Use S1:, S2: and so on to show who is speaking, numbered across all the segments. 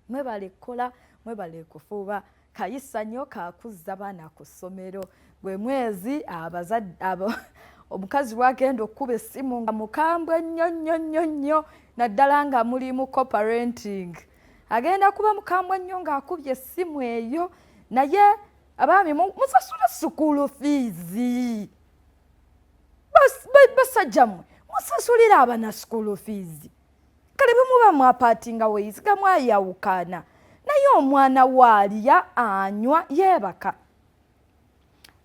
S1: Mwebale kukola, mwebale kufuuba. Kayisa nnyo kakuzza baana ku ssomero. Gwe mwezi abazadde, omukazi lwagenda okukuba essimu nga mukambwe nnyo nnyo nnyo nnyo, naddala nga muli mu co-parenting. Agenda kuba mukambwe nnyo ng'akubye essimu eyo. Naye abaami, musasule school fees. Basajja mmwe, musasulire abaana school fees. Kale bwe muba mwapartinga ways, nga mwayawukana, naye omwana waalya, anywa, yeebaka.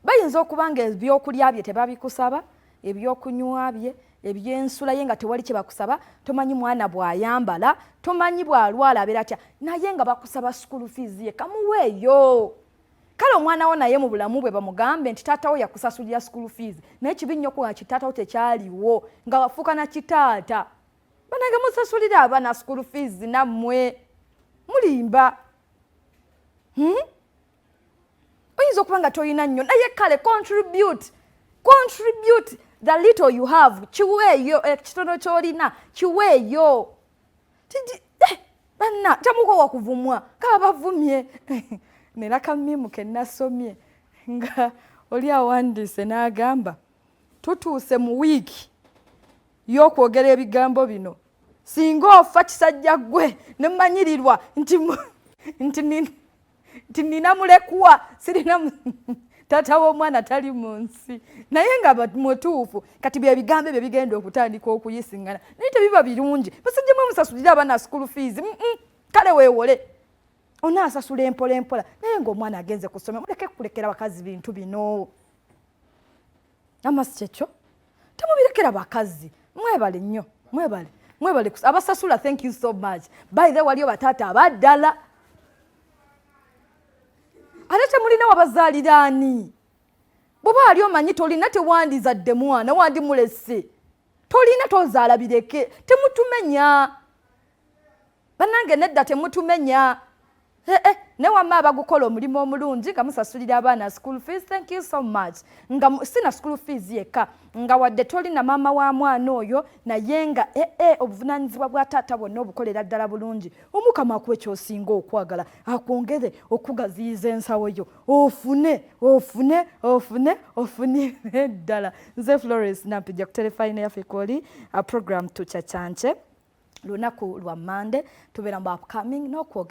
S1: Bayinza okuba nga ebyokulya bye tebabikusaba, ebyokunywa bye, ebyensula ye nga tewali kye bakusaba. Tomanyi mwana bw'ayambala, tomanyi bw'alwala abeera atya, naye nga bakusaba school fees ye. Kamuweeyo kale omwana wo, naye mu bulamu bwe bamugambe nti taatawo yakusasulira school fees. Naye kibi nnyo kuba kitaatawo tekyaliwo nga wafuuka na kitaata. Banange, musasulire abaana school fees. Nammwe mulimba, Oyinza okuba nga toyina nnyo, naye kale contribute, contribute the little you have. Kiweeyo ekitono ky'olina, kiweeyo. Banna temukowa kuvumwa, kaba bavumye. Nera kamimu ke nasomye nga oli awandiise n'agamba, "Tutuuse mu wiiki y'okwogera ebigambo bino. Singa ofa kisajja ggwe, nemanyirirwa nti nina mulekwa, sirina taata w'omwana, tali mu nsi." Naye nga mutuufu. Kati byebigambo ebyo bigenda okutandika okuyisiŋŋana, naye tebiba birungi. Basajja mwe, musasulire abaana school fees. Kale weewole, onaasasula empola empola, naye ng'omwana agenze ku ssomero. Muleke kulekera bakazi bintu bino. Amasi kyekyo, temubirekera bakazi. Mwebale nnyo, mwebale, mwebale abasasula. Thank you so much. By the, waliyo bataata abaddala ate temulina wabazaaliraani. Bw'oba ali omanyi tolina, tewandizadde mwana, wandimulese. Tolina, tozaala, bireke. Temutumenya bannange, nedda, temutumenya. Eh, eh, ne wamma abagukola omulimu omulungi nga musasulira abaana school fees, thank you so much. Nga sina school fees yekka, nga wadde toli na maama wa mwana oyo, naye nga ee eh, obuvunaanyizibwa bwa taata bwonna obukolera ddala bulungi. Omukama akuwa ekyosinga okwagala, akwongere okugaziyiza ensawo yo, ofune, ofune, ofune, ofunire ddala. Nze Florence Nampijja ku terefayina yaffe kwoli program Tukyakyanche. Lunaku lwa Mande tubeera mu upcoming n'okwogera.